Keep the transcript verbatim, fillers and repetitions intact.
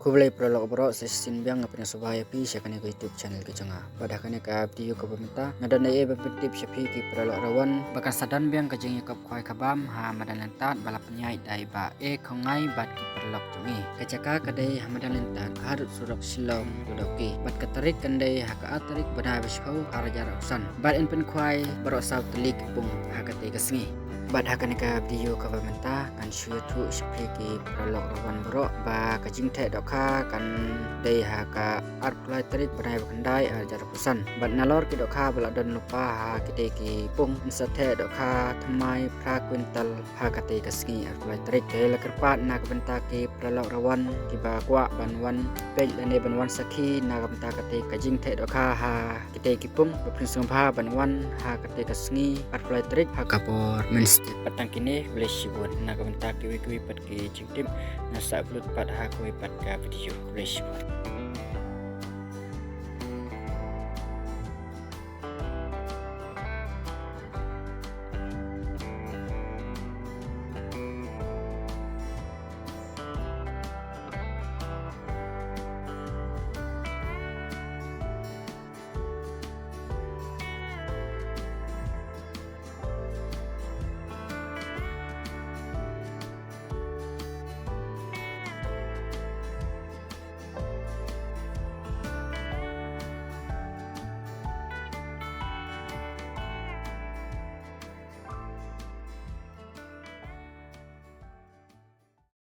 Khublei paralok baroh, sa shisien biang nga pdiang sngewbha ïa phi sha kane ka YouTube channel ka jong nga. Bad ha kane ka video kaba mynta nga don ei ei ban pyntip sha phi ki paralok rawan ba kan sa don biang ka jingïakop khwai ka bam ha madan Lyntat ba la pynïaid da i Bah A. Khongngai bad ki paralok jong i. Ka jaka ka dei ha madan Lyntat, ha rud surok Shillong to Dawki. Bad ka tarik kan dei ha ka ar tarik bnai ba shiphew, ar hajar arphew san. Bad yn pynkhwai baroh saw tylli ki pung ha katei ka sngi. Bad ha kane ka video kaba mynta ngan shu ïathuh sha phi ki paralok rawan baroh ba ka jingtheh dohkha kan dei ha ka arphew lai tarik bnai ba khyndai, ar hajar arphew san. Bad nalor ki dohkha ba la don lypa ha kitei ki pung, yn sa theh dohkha thymmai phra kwintal ha katei ka sngi arphew lai tarik. Te la kyrpad na ka bynta ki paralok rawan kiba kwah ban wan peit lane ban wan sakhi na ka bynta katei ka jingtheh dohkha ha kitei ki pung, ba phin sngewbha ban wan ha katei ka sngi arphew lai tarik ha ka por mynstep. Bad tang kine, khublei shibun. Na ka bynta kiwei kiwei pat ki jingtip, ngan sa upload pat ha kawei pat ka video. Khublei shibun.